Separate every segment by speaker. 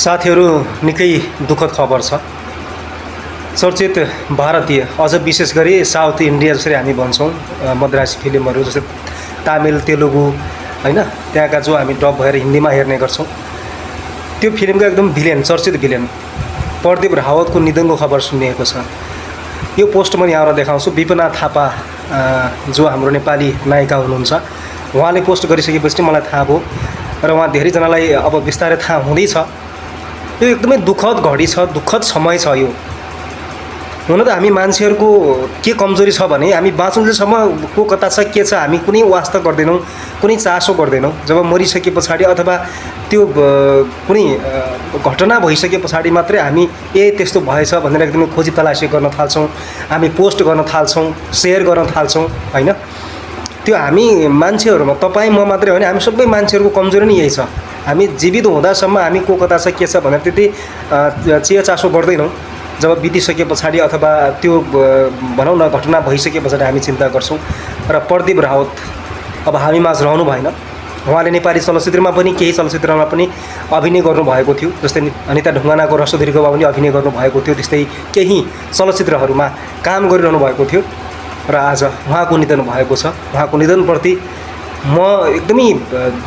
Speaker 1: साथीहरू निकै दुःखद खबर छ। चर्चित भारतीय अझ विशेष गरी साउथ इन्डिया जसरी हामी भन्छौँ मद्रासी फिल्महरू जस्तै तामिल तेलुगु हैन त्यहाँका जो हामी डब भएर हिन्दीमा हेर्ने गर्छौँ त्यो फिल्मका एकदम भिलेन चर्चित भिलेन प्रदीप रावतको निधनको खबर सुनिएको छ। यो पोस्ट म यहाँबाट देखाउँछु। विपना थापा जो हाम्रो नेपाली नायिका हुनुहुन्छ उहाँले पोस्ट गरिसकेपछि मलाई थाहा भयो र उहाँ धेरैजनालाई अब बिस्तारै थाहा हुँदैछ। यो एकदमै दुःखद घडी छ, दुःखद समय छ। यो हुन त हामी मान्छेहरूको के कमजोरी छ भने हामी बाँचुन्जेलसम्म को कता छ के छ हामी कुनै वास्ता गर्दैनौँ, कुनै चासो गर्दैनौँ। जब मरिसके पछाडि अथवा त्यो कुनै घटना भइसके पछाडि मात्रै हामी त्यस्तो भएछ भनेर एकदमै खोजी तलासी गर्न थाल्छौँ, हामी पोस्ट गर्न थाल्छौँ, सेयर गर्न थाल्छौँ हैन। त्यो हामी मान्छेहरूमा तपाईँ म मात्रै होइन, हामी सबै मान्छेहरूको कमजोरी नै यही छ। हामी जीवित हुँदासम्म हामी को कता छ के छ भनेर त्यति चियाचासो गर्दैनौँ। जब बितिसके पछाडि अथवा त्यो भनौँ न घटना भइसके पछाडि हामी चिन्ता गर्छौँ। र प्रदीप रावत अब हामी माझ रहनु भएन। उहाँले नेपाली चलचित्रमा पनि केही चलचित्रमा पनि अभिनय गर्नुभएको थियो, जस्तै अनिता ढुङ्गानाको रसोधरीकोमा पनि अभिनय गर्नुभएको थियो। त्यस्तै केही चलचित्रहरूमा काम गरिरहनु भएको थियो र आज उहाँको निधन भएको छ। उहाँको निधनप्रति म एकदमै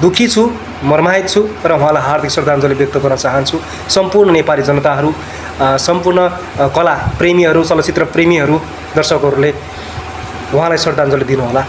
Speaker 1: दुःखी छु, मर्माहित छु र उहाँलाई हार्दिक श्रद्धाञ्जली व्यक्त गर्न चाहन्छु। सम्पूर्ण नेपाली जनताहरू, सम्पूर्ण कला प्रेमीहरू, चलचित्र प्रेमीहरू, दर्शकहरूले उहाँलाई श्रद्धाञ्जली दिनुहोला।